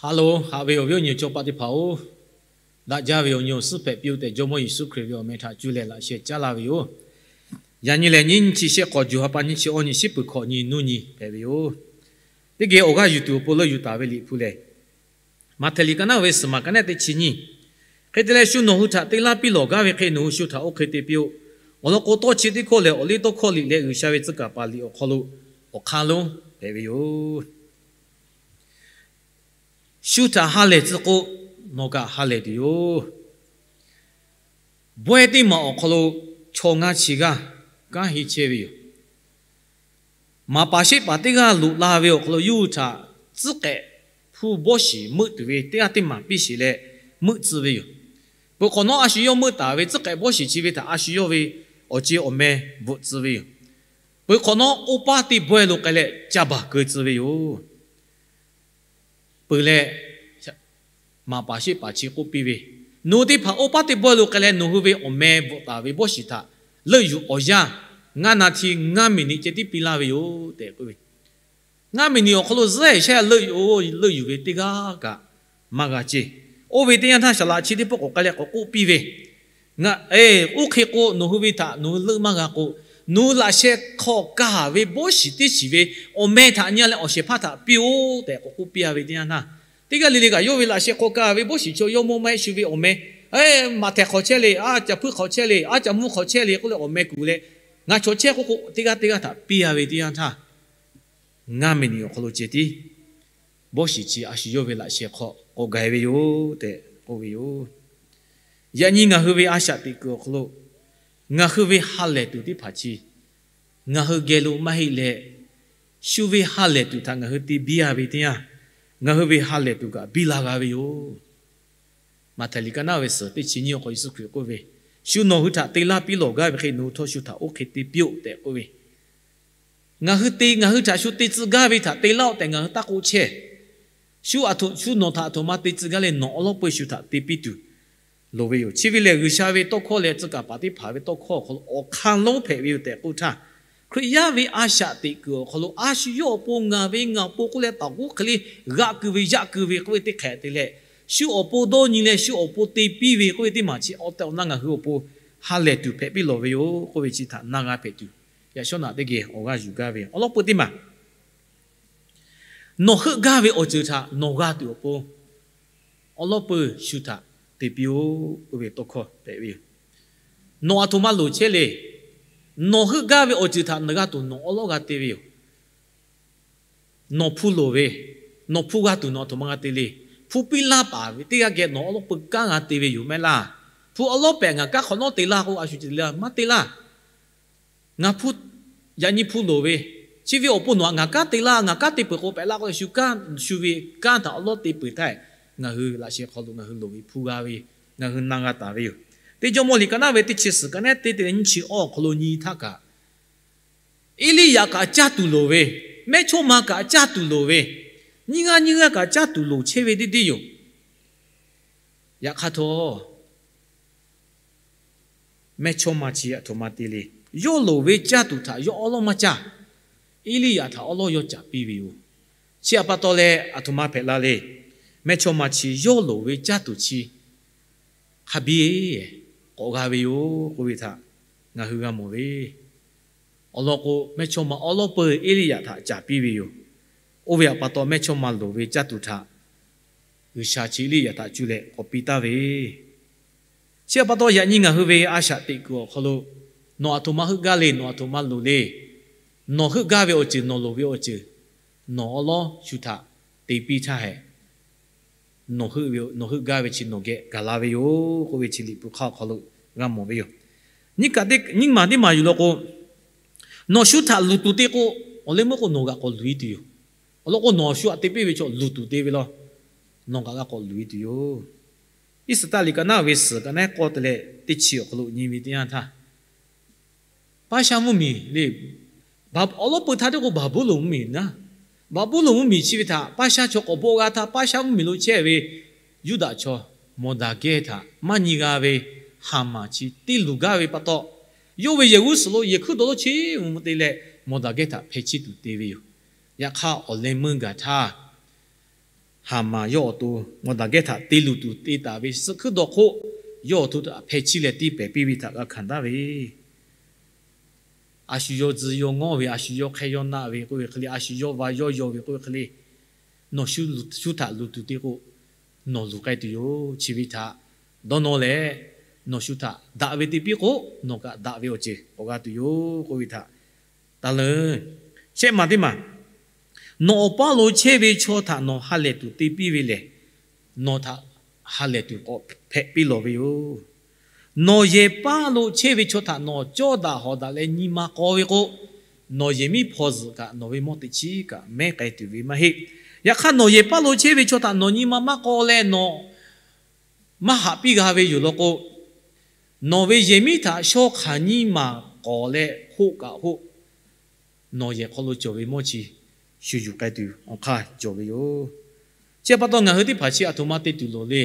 Ha loˬ, haꞈ ve awˬ viˉ awˬ nyi awˬ cawˇ paˆ teˇ hpaˍ-oˬ, daꞈ jaˇ ve awˬ nyi awˬ suhˉ hpehꞈ piˇ-oˆ tehꞈ, Jawˇmawˇ Yeˍsuˆ Hkriꞈ ve awˬ meh htaꞈ cuˇ leh laꞈ sheh caˉ laˇ ve yoˬ. Yaꞈ nyi lehˬ, nyiˇ nyi chi shehˆ k'awꞈ juˬ ha pa nyiˇ chi awˇ nyi shiˉ peuˬ hkawꞈ nyi nuˇ nyi hpehꞈ ve yoˬ. Teˇ geh awˬ g'aˇ yuˬ tuˬ awˬ pon leuˆ yuˬ taˍ ve Liꞈ hpu lehˬ, Maꞈhtehˍ liꞈ ka naˉ ve suhˍ maˬ ka naˉ teˇ chi nyiˇ. Hk'e te leh, shu nawˬ hui htaꞈ te laˇ piˇ lawˬ gaˇ ve hk'e nawˬ hui shu htaꞈ oˇ hk'e te piˇ-oˆ. Awˬ lawn k'o, tawˇ chi teˇ hkawˇ lehˬ, awˬ liˇ tawˇ hkawˇ liꞈ leh G'uiˬsha ve tcuh kaˍ paˍ liꞈ awˬ hk'aw lo awˬ hk'aˇ lonˉ hpehꞈ ve yoˬ. Shu htaꞈ ha lehˬ tcuh k'o, nawˬ kaꞈ ha lehˬ tuˬ yoˬ. Bawehˇ teˇ maˬ awˬ hk'aw lo chaw ngaˇ chi g'aˇ kanˉ henˇ chehˇ ve yoˬ. Maˍ paˍ sheˆ paˍ teˇ g'aˇ loꞈ la ve awˬ hk'aw lo yawˇ hui htaꞈ tcuhˉ k'ehꞈ hpu bawˇ shiˍ meuˆ tuˬ ve teˇ g'aˇ teˇ maˬ piˇ sheˍ leh meuˆ tcuh ve yoˬ. Peuˬ hk'awꞈ nawˉ, a shu yawˇ meuˆ taˍ ve tcuhˉ k'ehꞈ bawˇ shiˍ chi ve htaꞈ a shu yawˇ ve awˬ ceˇ awˬ meh bvuhꞈ tcuh ve yoˬ. Peuˬ hk'awꞈ nawˉ, oˇ paˇ teˇ bawehˇ lo k'ai leh ca baˬ keu tcuh ve yoˬ. Peuˬ leh, maˍ paˍ sheˆ paˍ chi k'oˆ piˇ ve, Nawˬ hui teˇ hpaˍ oˇ paˇ teˇ bawehˇ lo k'ai leh, nawˬ hui ve awˬ meh bvuhꞈ taˍ ve bawˇ shiˍ htaꞈ leuˆ yuˬ awˬ yanˇ, ngaˇ na hti ngaˇ miˬ niꞈ ceh tiˉ piˇ laˇ ve yoˬ tehꞈ k'oˆ ve. Ngaˇ miˬ niꞈ awˬ hk'aw lo zuhˆ ehˍ shehˆ leuˆ yuˬ leuˆ yuˬ ve teˇ g'aˇ kaꞈ maˇ g'a ceˇ. Oˇ ve teˇ yanˇ htaˇ, saˍ laꞈ chi teˇ pawˆ k'awꞈ k'ai leh k'awꞈ k'oˆ piˇ ve, Ngaˬ, oˇ hk'e k'o, nawˬ hui ve htaꞈ nawˬ hui leuˆ maˇ g'a k'o, nawˬ hui laꞈ sheh hk'aw kaˍ ve bawˇ shiˍ teˇ shiˍ ve awˬ meh htaꞈ nyi leh awˬ shehˍ hpaˇ htaꞈ piˇ-oˆ tehꞈ k'awꞈ k'oˆ piˇ-a ve teˇ yanˇ htaˇ, teˇ g'aˇ le le kaꞈ yawˇ ve laꞈ sheh hk'aw kaˍ ve bawˇ shiˍ chaw yawˇ mawˇ maˇ heˆ shu ve awˬ meh, maꞈ htehˍ hk'awꞈ chehˇ le, a caˬ hpuiˇ hk'awꞈ chehˇ le, a caˬ mvuhˇ hk'awꞈ chehˇ le k'oˆ leh awˬ meh kuˬ leh, ngaˬ chaw chehˇ k'oˆ k'o, teˇ g'aˇ teˇ g'aˇ htaꞈ piˇ-a ve teˇ yanˇ htaˇ, ngaˇ miˬ niꞈ awˬ hk'aw lo ceh tiˉ bawˇ shiˍ chi a shu yawˇ ve laꞈ sheh hk'aw k'awꞈ gaˬ-e ve yoˬ tehꞈ k'oˆ ve yoˬ. Yaꞈ nyi ngaˬ hui ve a shaꞈ teꞈ kuiˬ awˬ hk'aw lo ngaˬ hui ve ha lehˬ tuˬ teˇ hpaˍ chi ngaˬ hui geh lo maˇ heˆ leh, shu ve ha lehˬ tuˬ htaꞈ ngaˬ hui te biˇ-a ve teˇ yanˇ, ngaˬ hui ve ha lehˬ tuˬ kaꞈ biˇ la g'a ve yoˬ. Maꞈhtehˍ liꞈ ka naˉ ve suhˍ teˇ chi nyiˇ awˬ hk'aw Yeˍsuˆ Hkriꞈ k'oˆ ve, Shu nawˬ hui htaꞈ te laˇ piˇ lawˬ gaˇ ve hk'e nawˬ hui htawˇ shu htaꞈ oˇ hk'e te piˇ-oˆ tehꞈ k'oˆ ve, ngaˬ hui te, ngaˬ hui htaꞈ shu te tcuh gaˇ ve htaꞈ te laˇ-oˆ tehꞈ ngaˬ hui taˇ k'oˆ chehˇ. Shu aˬ htoꞈ, shu nawˬ htaꞈ aˬ htoꞈ ma te tcuh gaˇ leh nawˬ awˉ lawˉ peu shu htaꞈ te piˇ tuˬ loˍ ve yoˬ. Chi ve lehˬ, G'uiˬsha ve tawˇ hkawˇ leh tcuh kaˍ paˍ teˇ hpaˍ ve tawˇ hkawˇ awˬ hk'aw lo awˬ hk'aˇ lonˉ hpehꞈ ve yoˬ tehꞈ k'oˆ htaˇ, Hkriꞈ yaˇ ve a shaꞈ teꞈ kuiˬ awˬ hk'aw lo a shu yawˇ awˬ pon ngaˬ ve ngaˬ awˬ pon k'oˆ leh taˍ g'uˇ hk'e le g'aꞈ kuiˬ ve yaꞈ kuiˬ ve k'oˆ ve teˇ hk'ehꞈ te leh, shu awˬ pon dawˇ nyi leh shu awˬ pon te piˇ ve k'oˆ ve teˇ maˬ chi awˬ tehˬ awˬ na ngaˬ hui awˬ pon ha lehˬ tuˬ hpehꞈ piˇ lawˬ ve yoˬ k'oˆ ve chi htaꞈ na g'a hpehꞈ tuˬ, yaꞈ shawˉ naꞈ teˇ geh awˬ g'aˇ yuˬ gaˇ ve awˬ lawn peu teˇ maˬ, nawˬ heuˆ gaˇ ve awˬ ceuˬ htaꞈ nawˬ g'a tuˬ awˬ pon awˉ lawˉ peuˬ shu htaꞈ te piˇ-oˆ k'oˆ ve tawˇ hkawˇ hpehꞈ ve yoˬ. Nawˬ aˬ htoꞈ ma loˍ chehˇ le. Nawˬ heuˆ gaˇ ve awˬ ceuˬ htaꞈ nawˬ g'a tuˬ nawˬ awˉ lawˉ g'a te ve yoˬ. Nawˬ hpu loˍ ve, nawˬ hpu g'a tuˬ nawˬ aˬ htoꞈ ma g'a te le. Hpu piˇ laˇ paˍ ve teˇ g'aˇ geh nawˬ awˉ lawˉ peuˬ kanˉ g'a te ve yoˬ mehˆ laˇ. Hpu awˉ lawˉ pehꞈ ngaˬ kanˉ hk'awꞈ nawˉ te laˇ k'o, a shu te laˇ maˇ te laˇ. Ngaˬ hpu, yaꞈ nyi hpu loˍ ve, chi ve awˬ pon nawˬ htaꞈ ngaˬ kanˉ te laˇ, ngaˬ kanˉ te peuˬ k'o pehꞈ laˇ k'oˆ leh shu kanˉ, shu ve kanˉ htaꞈ awˉ lawˉ te peuˬ htaˇ, ngaˬ hui laꞈ sheh hk'aw lo ngaˬ hui loˍ ve hpu g'a ve, ngaˬ hui na g'a taˍ ve yoˬ. Teˇ Jawˇmawˇ liꞈ ka naˉ ve teˇ chi suhˍ ka naˉ teˇ teˇ nyiˇ chi awˇ awˬ hk'aw lo nyi htaˇ kaꞈ, Eˇliˇyaꞈ kaꞈ caˇ tuˬ loˍ ve, mehˇchawˇma kaꞈ caˇ tuˬ loˍ ve, nyiˇ g'aˇ nyiˇ g'aˇ kaꞈ caˇ tuˬ loˍ chehˇ ve deˇ deˇ yoˬ. Yaꞈ hk'aˇ htawˇ, mehˇchawˇma chi aˬ htoꞈ ma te le. Yawˇ loˍ ve caˇ tuˬ htaꞈ yawˇ awˉ lawˉ maˇ caˇ. Eˇliˇyaꞈ htaꞈ awˉ lawˉ yawˇ caˍ piˇ ve yoˬ. Chi htaꞈ pa taw leh aˬ htoꞈ ma hpehꞈ la le. Mehˇchawˇma chi yawˇ loˍ ve caˇ tuˬ chi hk'a biˇ k'awꞈ g'a ve yoˬ k'oˆ ve htaꞈ ngaˬ hui g'a mawˬ ve. Awˬ lawn k'o, mehˇchawˇma awˉ lawˉ peuˬ Eˇliˇyaꞈ htaꞈ caˍ piˇ ve yoˬ. Oˇ ve htaꞈ pa taw, mehˇchawˇma loˍ ve caˇ tuˬ htaꞈ G'uiˬsha chi Eˇliˇyaꞈ htaꞈ cuˇ leh k'awꞈ piˇ taˍ ve. Chi htaꞈ pa taw, yaꞈ nyi ngaˬ hui ve a shaꞈ teꞈ kuiˬ awˬ hk'aw lo nawˬ aˬ htoꞈ ma heuˆ gaˇ le, nawˬ aˬ htoꞈ ma loˍ le, nawˬ heuˆ gaˇ ve awˬ ceuˬ, nawˬ loˍ ve awˬ ceuˬ, nawˬ awˉ lawˉ shu htaꞈ te piˇ htaˇ hehꞈ, nawˬ heuˆ ve, nawˬ heuˆ gaˇ ve chi nawˬ geh gaˬ la ve yoˬ k'oˆ ve chi Liꞈ hpu hk'aˇ awˬ hk'aw lo g'a mawˬ ve yoˬ. Nyiˇ kaꞈ teˇ, nyiˇ maˬ teˇ maˬ yuˬ law k'o, nawˬ shu htaꞈ luˬ tuˬ te k'o, awˬ leh meuˇ k'o nawˬ g'aꞈ k'awꞈ luˬ-e tuˬ yoˬ. Awˬ lawn k'o, nawˬ shu htaꞈ te piˇ ve chaw luˬ tuˬ te ve law, nawˬ g'aꞈ g'a k'awꞈ luˬ-e tuˬ yoˬ. Iˉsaˍtaˆ liꞈ ka naˉ ve suhˍ ka naˉ k'awˇ te leh teˇ chi awˬ hk'aw lo nyi ve teˇ yanˇ htaˇ, paˇ shaˉ mvuhˇmiˬ le, awˬ lawn peu htaˇ teˇ k'o Baˍbuˍlonˍ mvuhˇmiˬ naˉ, Baˍbuˍlonˍ mvuhˇmiˬ chi ve htaꞈ paˇ shaˉ chaw k'awꞈ bawˆ g'a htaˇ, paˇ shaˉ mvuhˇmiˬ lo chehˇ ve Yuˇdaꞈ chaw Mawˬdaˍgehˇ htaꞈ maˇ nyi g'a ve Haˍmaˍ chi te luˬ gaˇ ve pa taw, yawˇ ve yehˬ g'uˇ suhˍ lo yehˬ hkuiˉ dawˇ lawˇ chi mvuh mvuh te leh Mawˬdaˍgehˇ htaꞈ hpeh chiˇ tuˬ te ve yoˬ. Yaꞈ hk'aˇ, awˬ leh meuˇ gaˬ htaˇ Haˍmaˍ yawˇ awˬ to Mawˬdaˍgehˇ htaꞈ te luˬ tuˬ te taˍ ve suhˆ hkuiˉ dawˇ hk'oˆ, yawˇ awˬ to htaꞈ hpeh chiˇ leh tiˇ pehˍ piˇ ve htaꞈ g'a hkanˍ taˍ ve, a shu yawˇ tcuh yawˇ ngawˉ ve, a shu yawˇ hk'ehˇ yawˇ naˆ ve k'oˆ ve hk'e le, a shu yawˇ va yawˇ yaw ve k'oˆ ve hk'e le, nawˬ shu htaꞈ luˬ tuˬ te k'o, nawˬ luˬ k'ai tuˬ yoˬ. Chi ve htaꞈ dawˇ nawˇ leh, nawˬ shu htaꞈ daꞈ ve te piˇ k'o, nawˬ kaꞈ daꞈ ve awˬ ceuˬ k'awꞈ g'a tuˬ yoˬ k'oˆ ve htaꞈ taˍ leuˬ. Shehˆ maˬ teˇ maˬ, nawˬ awˬ paˇ lo chehˇ ve chaw htaꞈ nawˬ ha lehˬ tuˬ te piˇ ve lehˬ, nawˬ htaꞈ ha lehˬ tuˬ k'awꞈ hpehꞈ piˇ lawˬ ve yoˬ. Nawˬ yehˬ paˇ lo chehˇ ve chaw htaꞈ nawˬ cawˇ daꞈ hawˍ daꞈ leh nyi ma k'aw ve k'o, nawˬ yehˬ miˉ hpaw zuhꞈ kaꞈ nawˬ ve mawˇ teꞈ chiˉ kaꞈ mehˉ k'ai tuˬ ve maˇ heˆ. Yaꞈ hk'aˇ, nawˬ yehˬ paˇ lo chehˇ ve chaw htaꞈ nawˬ nyi ma maˇ k'aw leh nawˬ maˇ haꞈ piˇ g'a ve yoˬ law k'o, nawˬ ve yehˬ miˉ htaꞈ shaw hk'aˬ nyiˇ maˬ k'awˍ leh hoˆ kaꞈ hoˆ, nawˬ yehˬ hk'aw lo cawˬ ve mawˇ chi shu yuˬ k'ai tuˬ awˬ hk'aˇ cawˬ ve yoˬ. Chi pa taw ngaˬ hui teˇ hpaˍ chi aˬ htoꞈ ma te tuˬ loˍ le.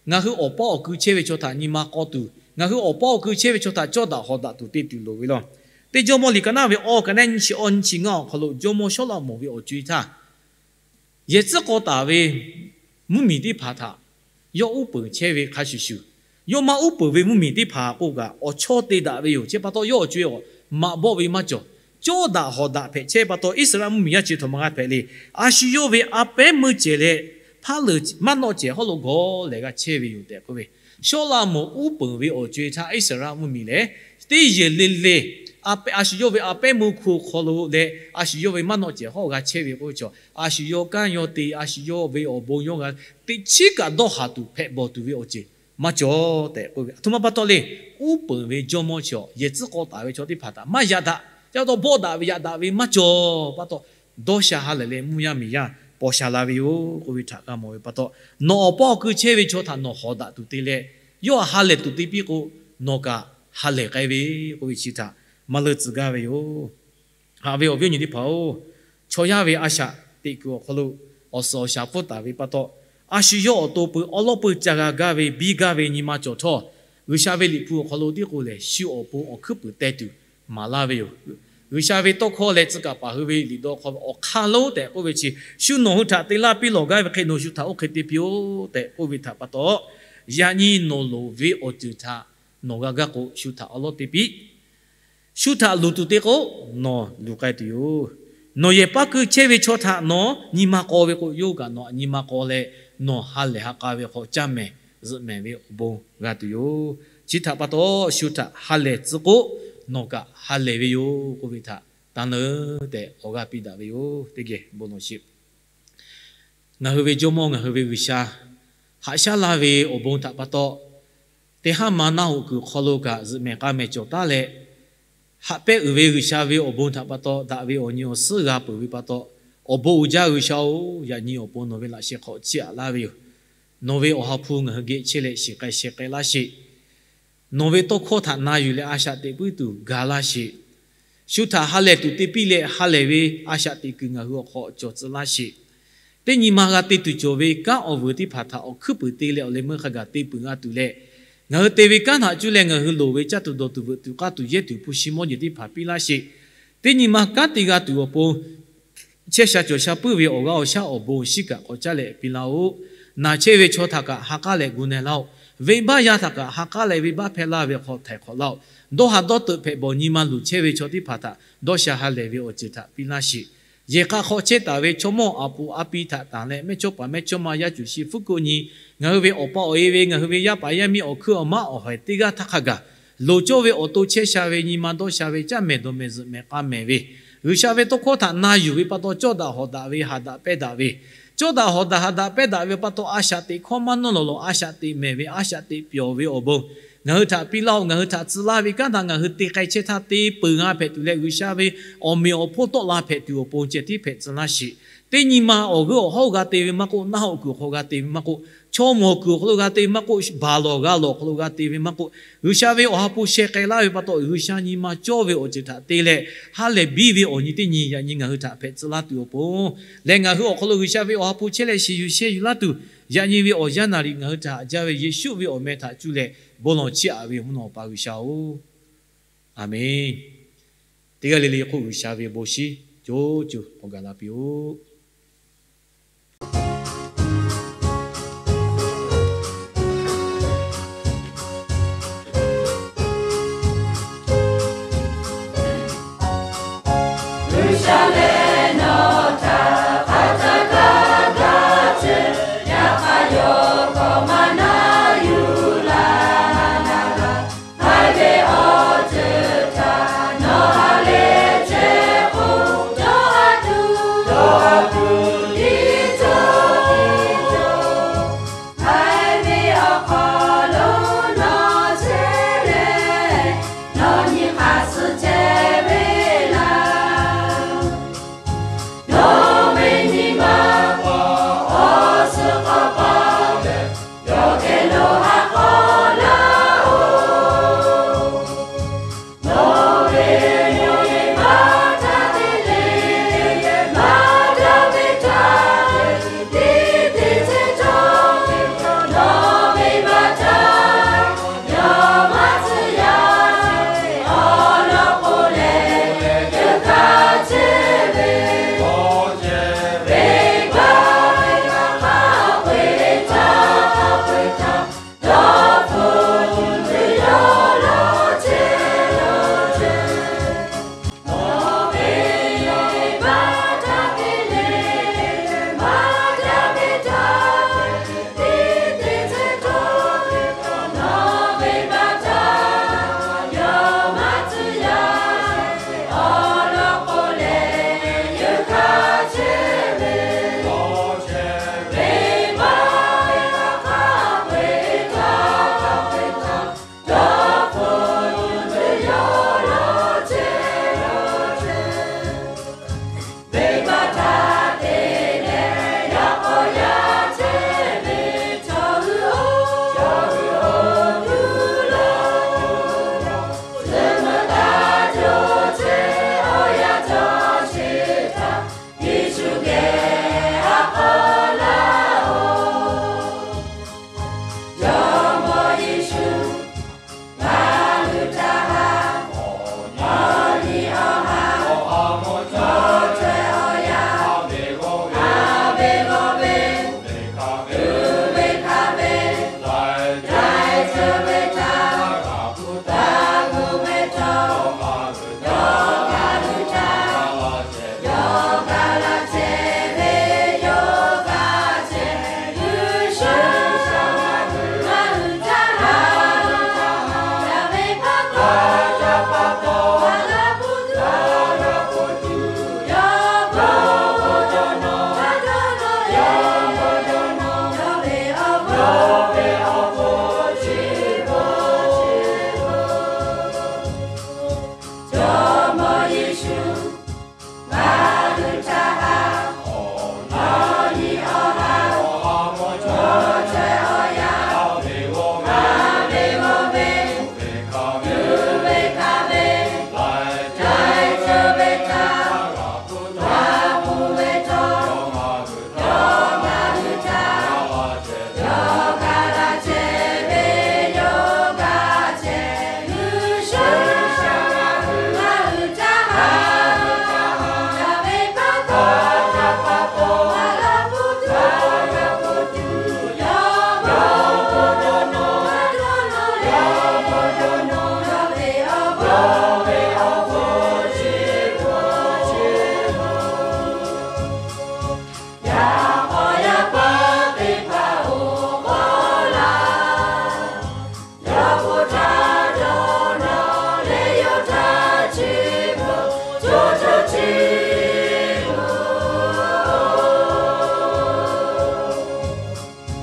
Ngaˬ hui awˬ paˇ awˬ kui chehˇ ve chaw htaꞈ nyi ma k'aw tuˬ, ngaˬ hui awˬ paˇ awˬ kui chehˇ ve chaw htaꞈ cawˇ daꞈ hawˍ daꞈ tuˬ te tuˬ loˍ ve law. Teˇ Jawˇmawˇ liꞈ ka naˆ ve awˇ ka naˆ nyiˇ chi awˇ nyiˇ chi ngaˇ awˬ hk'aw lo jawˇmawˇ Sawˉlaꞈmonˍ ve awˬ co-e htaˇ, yehˬ tcuhˉ k'aw taˍ ve mvuhˇmiˬ teˇ hpaˍ htaꞈ yawˇ uˉ peunˍ chehˇ ve hk'a shuˍ shuˍ, yawˇ maˇ uˉ peunˍ ve mvuhˇmiˬ teˇ hpaˍ k'oˆ kaꞈ awˬ chawˇ te daꞈ ve yoˬ. Chi pa taw yawˇ awˬ co-e maꞈ bawˆ ve maˇ cawˬ. Cawˇ daꞈ hawˍ daꞈ hpehꞈ chehˇ pa taw, Iˉsaˍreˍlaˆ mvuhˇmiˬ yaˇ chi htaꞈ maˇ g'a hpehꞈ le. A shu yawˇ ve a pehˉ meuˇ cehˬ leh hpaˉ leuˬ maˇ nawˆ cehˬ hawˉ lo gawˬ lehˬ g'a chehˇ ve yoˬ tehꞈ k'oˆ ve, Sawˉlaꞈmonˍ uˉ peunˍ ve awˬ co-e htaˇ Iˉsaˍreˍlaˆ mvuhˇmiˬ lehˬ, teˇ yehˬ le le a pehˉ a shu yawˇ ve a pehˉ meuˇ hk'oˆ hk'aw lo leh a shu yawˇ ve maˇ nawˆ cehˬ hawˉ g'a chehˇ ve k'oˆ ve chaw, a shu yawˇ kanˉ yawˇ te, a shu yawˇ ve awˬ bon yawˇ g'a teꞈ chiˉ kaꞈ dawˇ haˍ tuˬ hpehꞈ bawˬ tuˬ ve awˬ ceuˬ maˇ cawˬ tehꞈ k'oˆ ve. Aˬ htoꞈ ma pa taw le, uˉ peunˍ ve jawˇmawˇ chi awˬ yehˬ tcuhˉ k'aw taˍ ve chaw teˇ hpaˍ htaꞈ maˇ yaꞈ daꞈ, ca taw bawˆ daꞈ ve yaꞈ daꞈ ve maˇ cawˬ pa taw, dawˇ sha ha lehˬ leh mvuhˇ yaˇ miˬ yaˇ paw sha la ve yoˬ k'oˆ ve htaꞈ g'a mawˬ ve pa taw, nawˬ awˬ paˇ awˬ kui chehˇ ve chaw htaꞈ nawˬ hawˍ daꞈ tuˬ te leh, yawˇ htaꞈ ha lehˬ tuˬ te piˇ k'o, nawˬ kaꞈ ha lehˬ k'ai ve k'oˆ ve chi htaꞈ maˇ leuˆ tcuh gaˇ ve yoˬ. Haꞈ ve awˬ viˉ awˬ nyi teˇ hpaˍ-oˬ, chaw yaˇ ve a shaꞈ teꞈ kuiˬ awˬ hk'aw lo awˬ suhˍ awˬ shaˍ pfuhˇ taˍ ve pa taw, a shu yawˇ awˬ to pui awˉ lawˉ pui ca g'a gaˇ ve biˇ gaˇ ve nyi ma cawˬ htawˇ, G'uiˬsha ve liꞈ hpu awˬ hk'aw lo tiˉ k'o lehˬ, shu awˬ pon awˬ hkuiˉ puiˍ teh tuˬ maˍ laˇ ve yoˬ. G'uiˬsha ve tawˇ hkawˇ leh tcuh kaˍ paˍ hui ve liꞈ dawˇ hk'aw ve awˬ hk'aˇ lonˉ tehꞈ k'oˆ ve chi, shu nawˬ hui htaꞈ te laˇ piˇ lawˬ gaˇ ve hk'e nawˬ shu htaꞈ oˇ hk'e te piˇ-oˆ tehꞈ k'oˆ ve htaꞈ pa taw, yaꞈ nyi nawˬ loˍ ve awˬ ceuˬ htaꞈ nawˬ g'a gaˇ k'o, shu htaꞈ awˉ lawˉ te piˇ. Shu htaꞈ luˬ tuˬ te k'o, nawˬ luˬ k'ai tuˬ yoˬ. Nawˬ yehˬ paˇ keu chehˇ ve chaw htaꞈ nawˬ nyi ma k'aw ve k'o, yawˇ kaꞈ nawˬ htaꞈ nyi ma k'aw leh, nawˬ ha lehˬ ha k'a ve hk'aw caˇ mehˍ zuhꞈ mehˍ ve awˬ bon g'a tuˬ yoˬ. Chi htaꞈ pa taw, shu htaꞈ ha lehˬ tcuh k'o, nawˬ kaꞈ ha lehˬ ve yoˬ k'oˆ ve htaꞈ tanˇ leuˉ tehꞈ awˬ g'aˇ piˇ daꞈ ve yoˬ. Teˇ geh bon lawˬ sheˍ. Ngaˬ hui ve Jawˇmawˇ ngaˬ hui ve G'uiˬsha haꞈ shaˉ laˇ ve awˬ bon htaꞈ pa taw, teˇ haˉ ma naˆ hoꞈ kuiˬ hk'aw lo kaꞈ zuhꞈ mehˍ k'a mehˍ cawˬ taˉ leh, haꞈ pehˇ uiˍ ve G'uiˬsha ve awˬ bon htaꞈ pa taw daꞈ ve awˬ nyi awˬ suhˉ g'a peuˬ ve pa taw, awˬ bon uiˍ jaˇ G'uiˬsha-oˬ, yaꞈ nyi awˬ pon nawˬ ve laꞈ sheh hk'aw chiˇ aꞈ laˇ ve yoˬ. Nawˬ ve awˬ ha hpu ngaˬ hui geh chehˇ leh shiˍ k'ai sheh k'ai laˇ sheˍ. Nawˬ ve tawˇ hkawˇ htaꞈ na yuˬ leh a shaꞈ teꞈ puiˉ tuˬ ga laˇ sheˍ. Shu htaꞈ ha lehˬ tuˬ te piˇ leh ha lehˬ ve a shaꞈ teꞈ kuiˬ ngaˬ hui awˬ hk'aw cawˬ tcuh laˇ sheˍ. Teˇ nyi ma g'a te tuˬ cawˬ ve kanˉ awˬ vuiˬ teˇ hpaˍ htaꞈ awˬ hkuiˉ puiˍ te leh awˬ leh meuˇ hk'a gaˬ te peuˬ g'a tuˬ leh, ngaˬ hui te ve kanˉ htaꞈ cuˇ leh ngaˬ hui loˍ ve caˇ tuˬ dawˬ tuˬ veuꞈ tuˬ k'aˇ tuˬ yehˇ tuˬ hpu shi mawˇ jeˬ teˇ hpaˍ piˇ laˇ sheˍ. Teˇ nyi ma kanˉ te g'a tuˬ awˬ pon chehˇ sha cawˬ sha puiˉ ve awˬ g'aˇ awˬ shaˉ awˬ bon awˬ shinˉ kaꞈ k'awꞈ caˉ leh piˇ laˇ-oˆ. Naˬ chehˇ ve chaw htaꞈ kaꞈ ha k'aˉ leh gu na laˇ-oˆ. Venˇbaˆ yaˇ htaꞈ kaꞈ ha k'aˉ leh venˇbaˆ hpehˇ laˇ ve hk'aw htaiˍ hk'awꞈ laˇ-oˆ. Dawˇ haꞈ dawˇ teuꞈ hpehꞈ bawˬ nyi ma luˬ chehˇ ve chaw teˇ hpaˍ htaꞈ dawˇ sha ha lehˬ ve awˬ ceuˬ htaꞈ piˇ laˇ sheˍ. Yehˬ k'a hk'aw chehˇ taˍ ve chaw mawˇ aˬ puˍ a pi htaꞈ tanˬ leh mehˇ chawˇ paˍ mehˇ chawˇ ma yaˇ cuˬ shi hpfuhˇ ko nyi, ngaˬ hui ve awˬ pa awˬ e ve ngaˬ hui ve yaˇ paˍ yaˇ miˇ awˬ hkuiˉ awˬ maˉ awˬ haiˬ teˇ g'aˇ htaˇ hk'a gaˬ loˍ cawˇ ve awˬ to chehˇ sha ve nyi ma dawˇ sha ve caˇ mehˍ dawˬ mehˍ zuhꞈ mehˍ k'a mehˍ ve, G'uiˬsha ve tawˇ hkawˇ htaꞈ na yuˬ ve pa taw cawˇ daꞈ hawˍ daꞈ ve haꞈ daꞈ pehˇ daꞈ ve, cawˇ daꞈ hawˍ daꞈ haꞈ daꞈ pehˇ daꞈ ve pa taw a shaꞈ teꞈ hkawˇ maˇ nawˇ lawˬ lawˬ a shaꞈ teꞈ mehˍ ve a shaꞈ teꞈ pyawˬ ve awˬ bon ngaˬ hui htaꞈ piˇ laˇ-oˆ. Ngaˬ hui htaꞈ tcuh laˇ ve kanˉ htaꞈ ngaˬ hui te k'ai chehˇ htaˇ te peuˬ g'a hpehꞈ tuˬ leh G'uiˬsha ve awˬ meꞈ awˬ hponˇ tawˆ la hpehꞈ tuˬ awˬ pon ceh tiˉ hpehꞈ tcuh laˇ sheˍ. Teˇ nyi ma awˬ g'euˆ awˬ hawˉ g'a te ve maˇ k'oˆ, naˆ hoꞈ kuiˬ awˬ hk'aw g'a te ve maˇ k'oˆ, chaw mawˬ kuiˬ awˬ hk'aw lo g'a te ve maˇ k'oˆ, baˬ lawˬ g'a lawˬ awˬ hk'aw lo g'a te ve maˇ k'oˆ, G'uiˬsha ve awˬ ha hpu sheh k'ai laˇ ve pa taw G'uiˬsha nyi ma cawˇ ve awˬ ceuˬ htaꞈ te leh ha lehˬ biˇ ve awˬ nyi teˇ nyi yaꞈ nyi ngaˬ hui htaꞈ hpehꞈ tcuh laˇ tuˬ awˬ pon leh ngaˬ hui awˬ hk'aw lo G'uiˬsha ve awˬ ha hpu chehˇ leh shiˍ yuˬ sheh yuˬ laˇ tuˬ yaꞈ nyi ve awˬ yanˇ naˍ riˍ ngaˬ hui htaꞈ haꞈ jaˇ ve Yeˍsuˆ ve awˬ meh htaꞈ cuˇ leh bon lawˬ chiˇ aꞈ ve mvuhˇ naw pa G'uiˬsha-oˬ, Aˍmenˍ. Teˇ g'aˇ le le k'oˆ G'uiˬsha ve bon shinˉ co co k'awꞈ gaˬ la piˇ-oˆ. ca leh